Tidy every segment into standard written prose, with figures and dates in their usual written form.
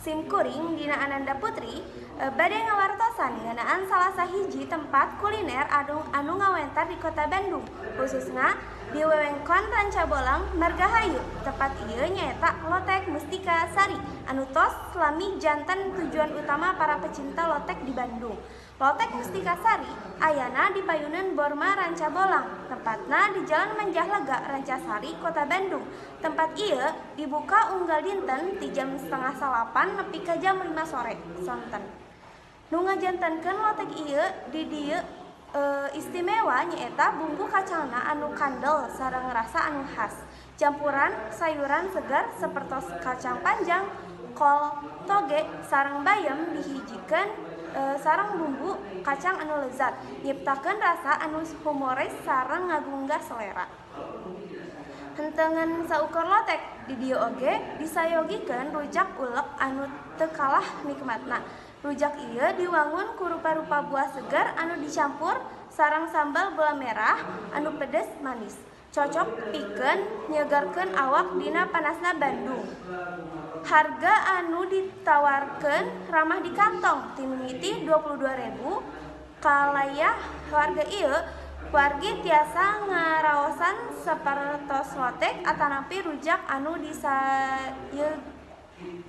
Sim kuring Dina Ananda Putri bade ngawartosan ngeunaan salah sahiji tempat kuliner anu ngawentar di Kota Bandung, khususna di wewengkon Rancabolang, Margahayu. Tempat ieu nyaeta Lotek Mustika Sari anu tos lami janten tujuan utama para pecinta lotek di Bandung. Lotek Mustika Sari ayana di payunan Borma Rancabolang, tepatna di Jalan Manjahlega, Rancasari, Kota Bandung. Tempat ieu dibuka unggal dinten ti jam 8.30 nepi ka jam 5 sore sonten. Nu ngajantenkeun lotek ieu di dieu istimewa nyaeta bumbu kacangna anu kandel sareng rasa anu khas. Campuran sayuran segar sapertos kacang panjang, kol, toge, sareng bayam dihijikeun sareng bumbu kacang anu lezat, nyiptakeun rasa anu humoris sareng ngagunggah selera. Henteu ngan saukur lotek, di dieu oge disayogikeun rujak ulek anu teu kalah nikmatna. Rujak ieu diwangun ku rupa-rupa buah segar anu dicampur sareng sambal gula merah anu pedes manis. Cocok pikeun nyegerkeun awak dina panasna Bandung. Harga anu ditawarkeun ramah di kantong, ti mimiti 22.000 kalayah harga ieu wargi tiasa ngaraosan sapertos lotek atanapi rujak anu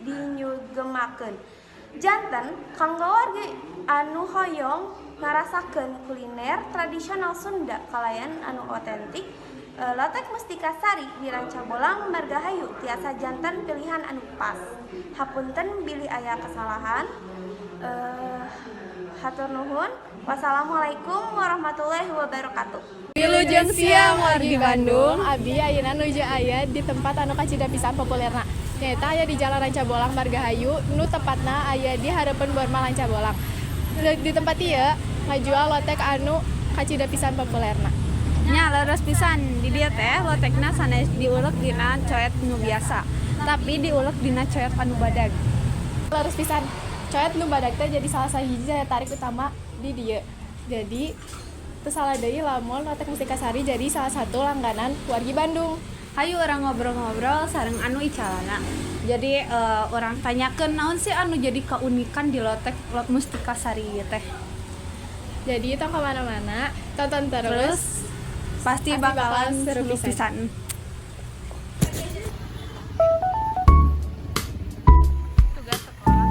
dinyugemakeun. Janten kanggo wargi anu hoyong ngarasakeun kuliner tradisional Sunda kalayan anu otentik, Lotek Mustika Sari di Rancabolang, Margahayu tiasa janten pilihan anu pas. Hapunten bilih aya kesalahan. Hatur nuhun. Wassalamualaikum warahmatullahi wabarakatuh. Wilujeng siang wargi Bandung, abdi ayeuna nuju aya di tempat anu kacida pisan populerna. Nyaeta aya di Jalan Rancabolang Margahayu, nu tepatna aya di hareupeun Borma Rancabolang. Di tempat ieu ngajual lotek anu kacida pisan populerna. Nya, leres pisan, di dieu teh lotekna sanes diulek dina coet nu biasa, tapi diulek dina coet anu badag. Leres pisan, coet nu badag teh jadi salah sahiji daya tarik utama di dieu. Jadi teu salah deui lamun Lotek Mustika Sari jadi salah satu langganan wargi Bandung. Hayu urang ngobrol-ngobrol sareng anu icalana. Jadi urang tanyakeun naon sih anu jadi keunikan di lotek Mustika Sari ieu teh. Jadi tong kemana-mana, tonton terus, terus pasti pasti bakalan bakalan seru seru pisan. Pisan. Tugas sekolah.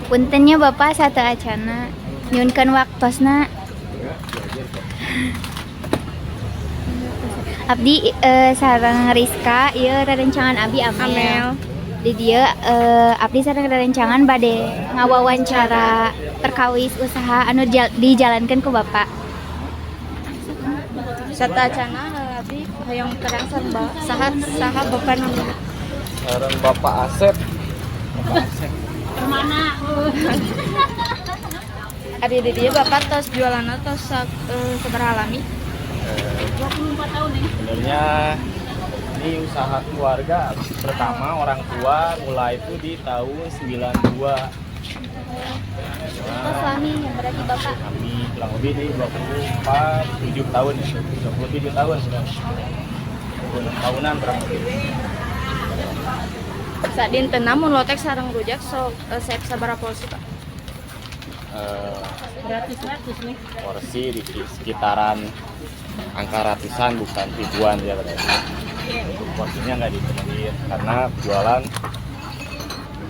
Punten nya Bapak, sateuacanna nyuhunkeun waktosna. Abdi sareng Rizka, ieu rerencangan abdi Amel. Amel. Di dieu abdi sareng rerencangan bade ngawawancara perkawis usaha anu dijalankeun ku Bapak. Sateuacanna abdi hoyong terang sareng saha saha Bapak namina? Sareng Bapak Asep. Bapak Asep. Ari di dieu Bapak tos jualanna tos sabaraha lami? Sebenarnya ini usaha keluarga. Pertama orang tua mulai itu di tahun 92. Tos lami nya berarti Bapak. Kami kurang lebih di 24, 7 tahun ya. 27 tahun sudah. 26 tahunan kurang lebih. Sadintenna mun lotek sareng rujak sok seep sabaraha porsi, Pak? Porsi di sekitaran angka ratusan, bukan ribuan ya berarti. Untuk porsinya nggak dipenuhi karena jualan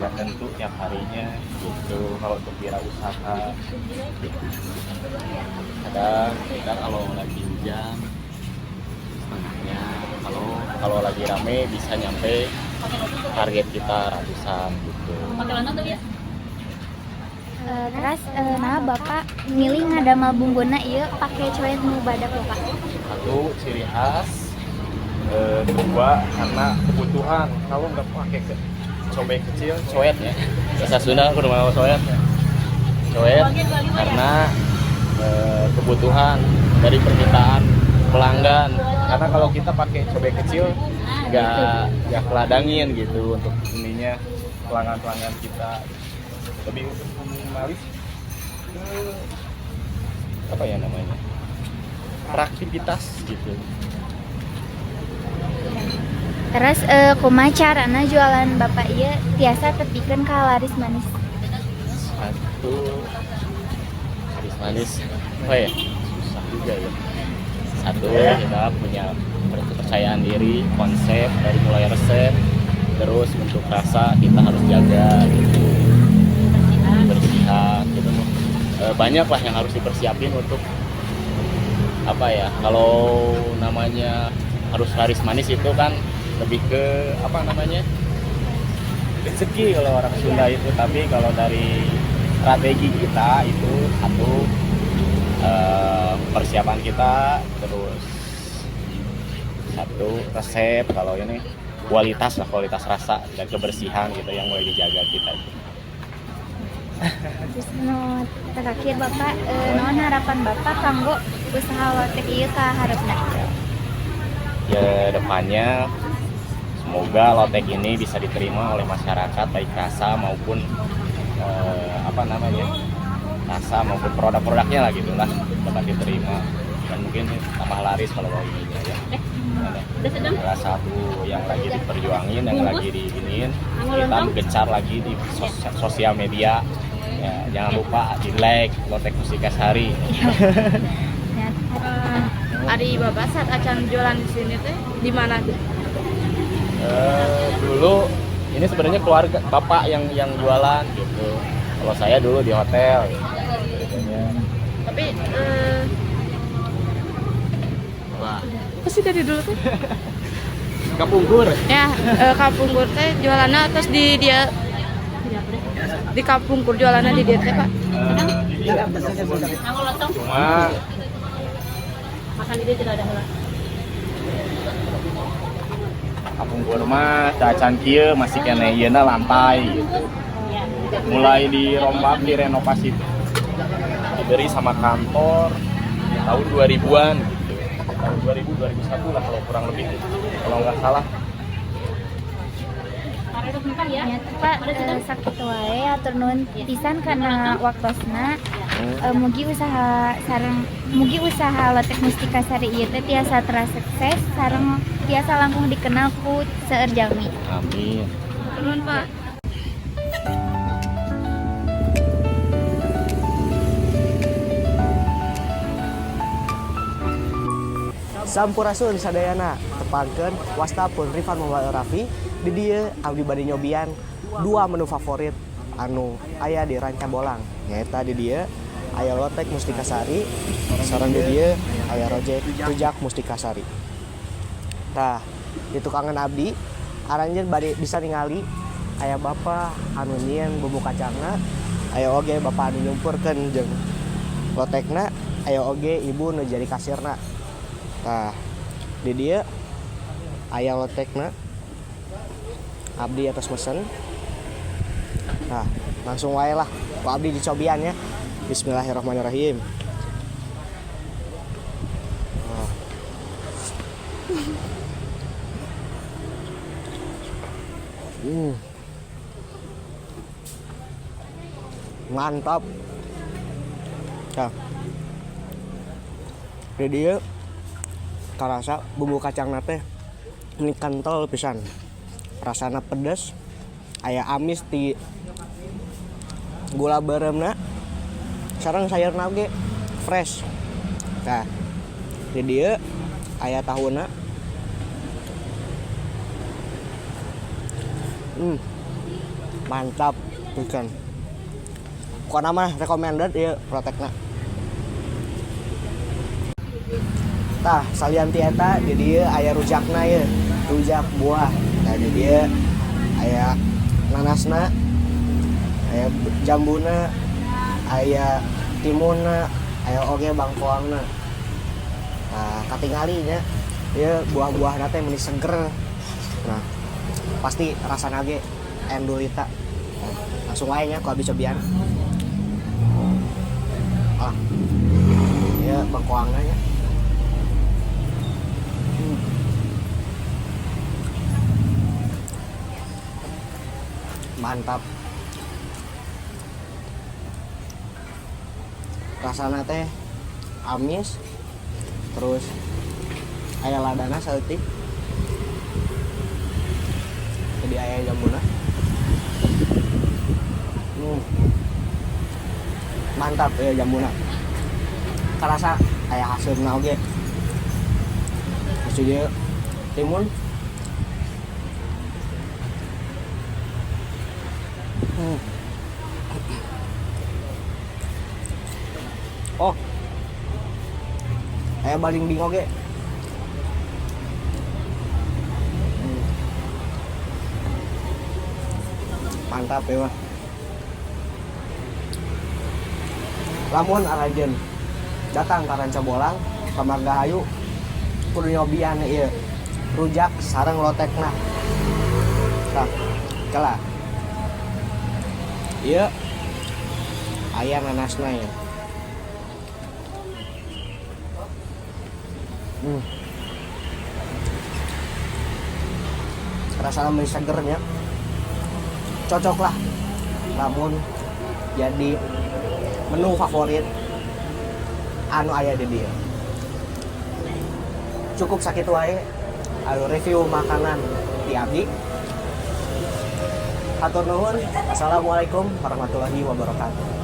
nggak tentu tiap harinya gitu. Kalau untuk wirausaha kadang kita kalau lagi hujan setengahnya, kalau kalau lagi rame bisa nyampe target kita ratusan gitu. Terus nah Bapak milih ngadamel bumbuna ieu pake coet nu badag, Bapak? Satu, ciri khas, kedua karena kebutuhan. Kalau nggak pakai cobek kecil, coet ya, bahasa Sunda aku mau coet ya. Coet karena kebutuhan dari permintaan pelanggan, karena kalau kita pakai cobek kecil Nggak keladangin gitu untuk ininya pelanggan-pelanggan kita. Lebih untuk minimalis ke apa ya namanya, beraktivitas gitu. Terus kumaha carana jualan Bapak ieu tiasa tepikeun ka laris manis? Satu, laris manis, oh ya susah juga ya. Satu, kita punya kepercayaan diri, konsep dari mulai resep, terus untuk rasa kita harus jaga gitu, kebersihan gitu. Banyak lah yang harus dipersiapin untuk apa ya, kalau namanya harus laris manis itu kan lebih ke apa namanya, rezeki kalau orang Sunda itu. Tapi kalau dari strategi kita itu satu, persiapan kita, terus satu resep, kalau ini kualitas lah, kualitas rasa dan kebersihan gitu yang mulai dijaga kita itu. Terus nu terakhir Bapak, naon harapan Bapak kanggo usaha lotek ieu ka harepna? Ya, depannya semoga lotek ini bisa diterima oleh masyarakat, baik rasa maupun apa namanya, rasa maupun produk-produknya lah gitulah, dapat diterima dan mungkin tambah laris kalau mau ininya ya. Salah satu yang lagi diperjuangin, yang lagi diinin, kita gencar lagi di sosial media ya, jangan lupa di like Lotek Mustikasari. Ya. Ari Bapak saat acan jualan di sini teh di mana tuh? Dulu ini sebenarnya keluarga bapak yang jualan gitu. Kalau saya dulu di hotel. Gitu. Tapi apa sih dari dulu tuh? Kapungkur. Ya, kapungkur teh jualannya terus di dia di kapungkur jualannya di dia teh, Pak. Cuma kapungkur mah cacan kieu masih keneh ieu lantai gitu. Mulai dirombak, direnovasi, diberi sama kantor di tahun 2000-an gitu. Tahun 2000 2001 lah kalau kurang lebih, kalau nggak salah. Ya, Pak, sakitu wae, hatur nuhun pisan kana waktosna. Mugi usaha sareng mugi usaha Lotek Mustikasari ieu teh tiasa teras sukses sareng tiasa langkung dikenal ku seueur jalmi. Amin. Nuhun, Pak. Sampurasun sadayana, tepangkeun wasta pun Rifan Muhammad Rafi. Di dieu abdi bade nyobian dua menu favorit anu aya di Ranca Bolang, nyaeta di dieu aya Lotek Mustikasari sareng di dieu aya rojek Rujak Mustikasari. Tah, di tukangan abdi aranjeun bade bisa ningali aya bapak anu nyieun bumbu kacangna, aya oge bapak anu nyumpurkeun jeung lotekna, aya oge ibu nu jadi kasirna. Tah, di dieu aya lotekna, abdi atas mesen. Nah, langsung wae lah ku abdi dicobian ya. Bismillahirrahmanirrahim. Nah. Mantap. Nah, di dieu karasa bumbu kacang teh ini kental pisan, rasana pedes, aya amis di gula beureumna sareng sayurna oge fresh. Nah, di dieu aya tahuna. Mantap pisan. Pokona mah recommended ieu lotekna. Tah, salian ti eta di dieu aya rujakna ye, rujak buah. Nah, di dieu aya nanasna, aya jambuna, aya timunna, aya oge bangkoangna. Nah, katingali nya ieu buah-buahna teh meuni seger. Nah, pasti rasana ge endulita. Nah, langsung wae nya ku abdi cobian. Ah, ieu bangkoangna nya. Mantap. Rasana teh amis, terus aya ladana saeutik, jadi aya jambuna. Mantap ya jambuna, karasa aya haseumna oge. Terus ieu timun. Oh, aya balingbing oge. Mantap ya mah. Lamun aranjeun datang ka Rancabolang ka Margahayu, kudu nyobian ieu rujak sareng lotekna. Tah, kela. Ieu aya nanasna ya. Rasana meni seger nya. Cocok lah lamun jadi menu favorit anu aya di dieu. Cukup sakitu wae anu review makanan di abdi. Hatur nuhun. Assalamualaikum warahmatullahi wabarakatuh.